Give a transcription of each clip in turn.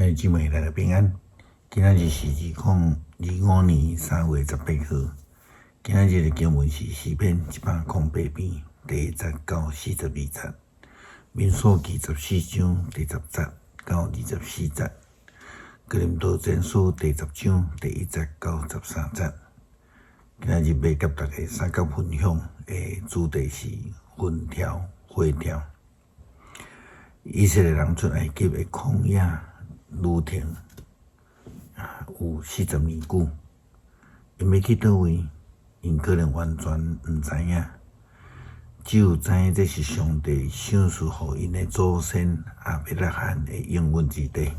兄弟姊妹，大家平安。今仔日是2025年3月18號。今仔日的經文是詩篇108篇第1節到42節，民數記14章第10節到24節，哥林多前書第10章第1節到13節。今仔日欲佮大家相佮分享的主題是雲柱火柱。以色列人出埃及的曠野旅程有40年久，𪜶欲去佗位，𪜶可能完全毋知影，只有知影這是上帝賞賜予𪜶的祖先亞伯拉罕的應允之地。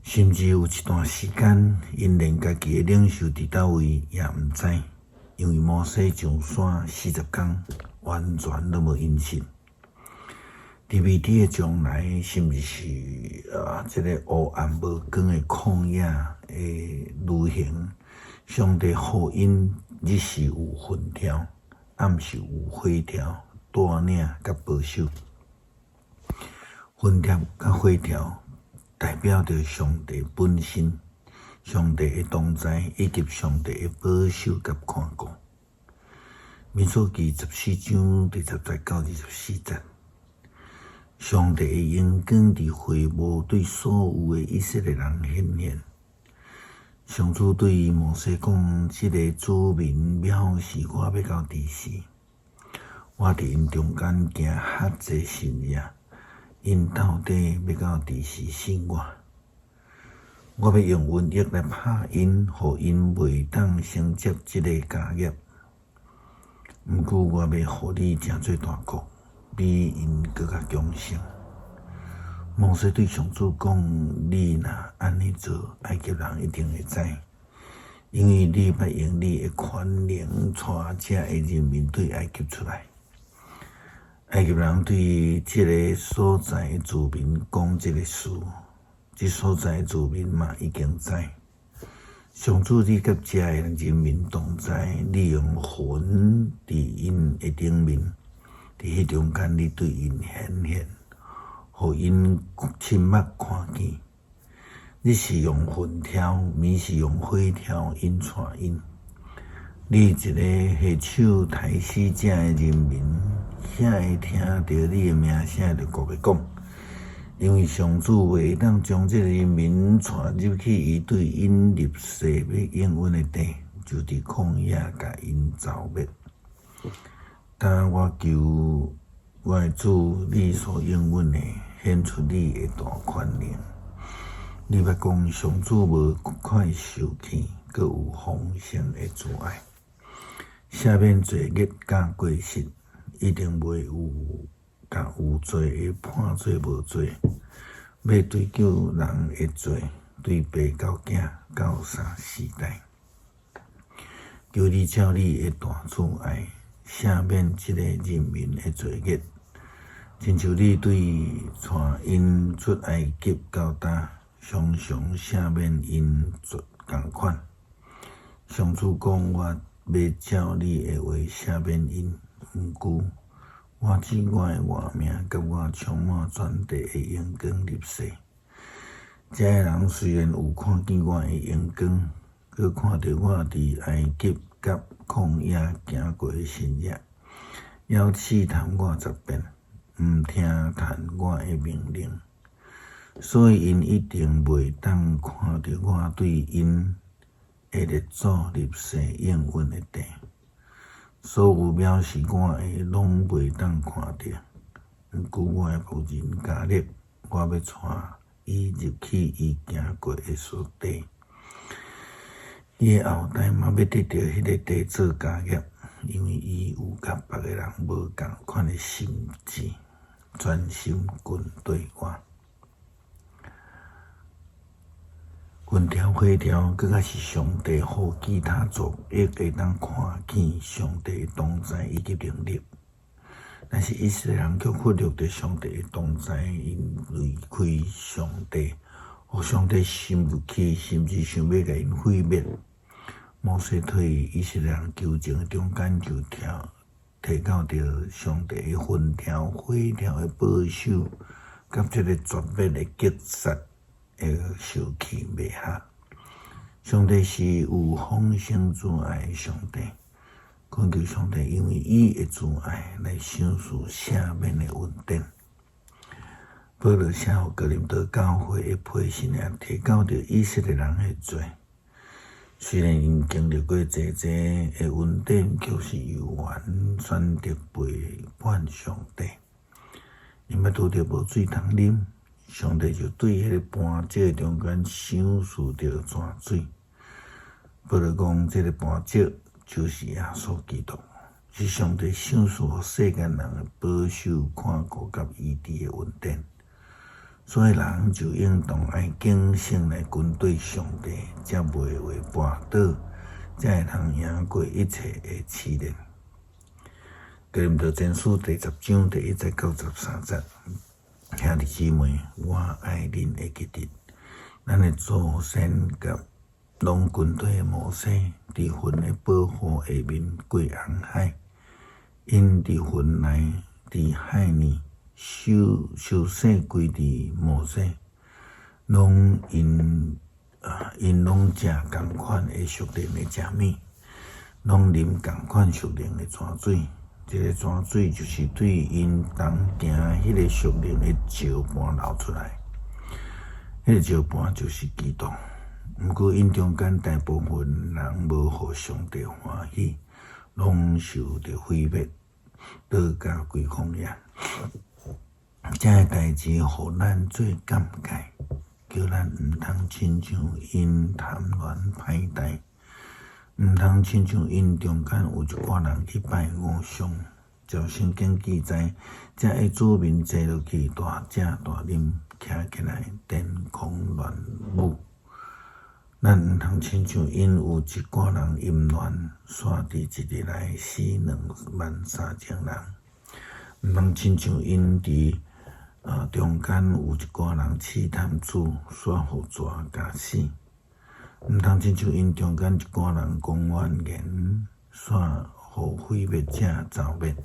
甚至有一段時間，𪜶連家己的領袖佇佗位也毋知，因為摩西上山40工，完全攏無音訊。佇未知的將來，甚至是這个黑暗無光的曠野的旅行，上帝予𪜶日時有雲柱，暗時有火柱，帶領佮保守。雲柱佮火柱代表著上帝本身，上帝的同在，以及上帝的保守佮看顧。民數記14章第10節到24節。上帝的榮光佇會幕對所有的以色列人顯現。上主對摩西講：這个子民藐視我欲到佇時？我佇𪜶中間行遐濟神跡，𪜶到底欲到佇時信我？我欲用瘟疫來拍𪜶，予𪜶袂當承接這个家業。毋過我欲予你成做大國，比𪜶閣較強盛。摩西對上主講：你若按呢做，埃及人一定會知，因為你捌用你的權能帶這个人民對埃及出來。埃及人對這个所在的住民講這个事，這所在的住民嘛已經知。上主，你佮這个人民同在，你用雲佇𪜶的頂面。佇彼中間，你對𪜶顯現，予𪜶親目看見。日時用雲柱，暝時用火柱引帶𪜶。你一个下手刣死這个人民，遐會聽著你的名聲，就閣欲講，因為上主袂當將這个人民帶入去伊對𪜶立誓欲應允的地，就佇曠野共𪜶蹂滅。當我求我的主，你所應允的，顯出你的大權能。你捌講上主無快受氣，閣有豐盛的慈愛，赦免罪孽佮過失，一定袂有共有罪的判做無罪，欲追究人的罪，對爸到囝到三四代。求你照你的大慈愛，赦免這个人民的罪孽，親像你對帶𪜶出埃及到今，常常赦免𪜶仝款。上主講：我欲照你的話赦免𪜶，毋過我指我的活命，佮我充滿全地的榮光立誓。這个人雖然有看見我的榮光，閣看著我佇埃及佮曠野行過的神跡，猶試探我10遍，毋聽從我的命令，所以𪜶一定袂當看著我對𪜶的列祖立誓應允的地。所有藐視我的，攏袂當看著。毋過我的僕人迦勒，我欲帶伊入去伊行過的所地。伊的後代嘛欲得著彼个地做家業，因為伊有佮別个人無仝款的心志，專心跟綴我。雲柱火柱，閣較是上帝予其他族裔會當看見上帝的同在以及能力。但是以色列人卻忽略著上帝的同在，𪜶離開上帝，予上帝生氣，甚至想欲共𪜶毀滅。摩西替以色列人求情的中間，就提到著上帝的雲柱火柱的保守，佮這个絕滅的擊殺。會受氣袂合。上帝是有豐盛慈愛的上帝，懇求上帝因為伊的慈愛來賞賜赦免的恩典。保羅寫予哥林多教會的批信也提到著以色列人的罪，雖然𪜶經歷過濟濟的恩典，卻是猶原選擇背叛上帝。𪜶捌拄著無水通啉，上帝就對彼個磐石中間賞賜著泉水。保羅講，這个磐石就是耶穌基督，是上帝賞賜予世間人的保守、看顧佮醫治的恩典。所以人就應當愛謹慎來跟隨上帝，才袂會跋倒，才會通贏過一切的試煉。哥林多前書第十章第一節到十三節，兄弟姊妹，我愛恁會記得，咱的祖先佮攏跟隨摩西，佇雲的保護下面過紅海，𪜶佇雲內，佇海裡。受受洗歸佇摩西，攏𪜶啊，𪜶攏食仝款的屬靈的食物，攏啉仝款屬靈的泉水。這个泉水就是對𪜶同行彼个屬靈的石盤流出來，彼个石盤就是基督。毋過𪜶中間大部分人無予上帝歡喜，攏受著毀滅，倒甲規曠野。這个代誌予咱做鑑戒，叫咱毋通親像𪜶貪戀歹代，毋通親像𪜶中間有一寡人去拜偶像。照聖經記載，這个子民坐落去，大食大啉，徛起來癲狂亂舞。咱毋通親像𪜶有一寡人淫亂，煞佇一日內死23,000人。毋通親像𪜶佇中間有一寡人試探主，煞予蛇咬死。毋通親像𪜶中間一寡人講怨言，煞予毀滅者蹂滅。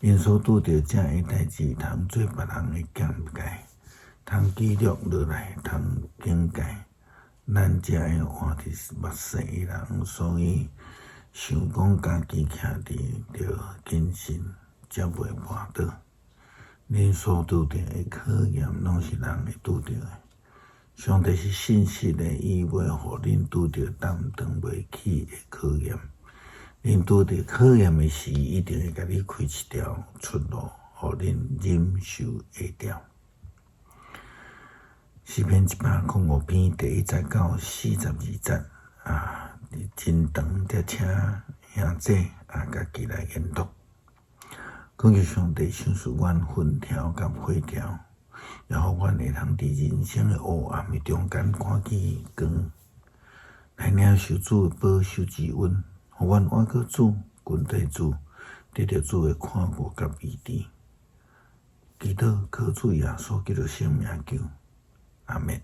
𪜶所拄著這个代誌，通做別人的鑑戒，通記錄落來，通警戒。咱才會活佇末世的人，所以想講家己徛佇著謹慎，才袂跋倒。恁所拄著的考驗，攏是人會拄著的。上帝是信實的，伊袂予恁拄著擔當袂起的考驗。恁拄著考驗的時，一定會共你開一條出路，予恁忍受會牢。詩篇一百空五篇第一節到四十二節啊，真長，才請兄姊啊，家己來研讀。懇求上帝賞賜阮雲條佮火條，也予阮會通佇人生的黑暗的中間看見光，來領受主的保守之恩，予阮倚靠主，跟隨主，得著主的看顧佮醫治。祈禱靠主耶穌基督聖名求，阿們。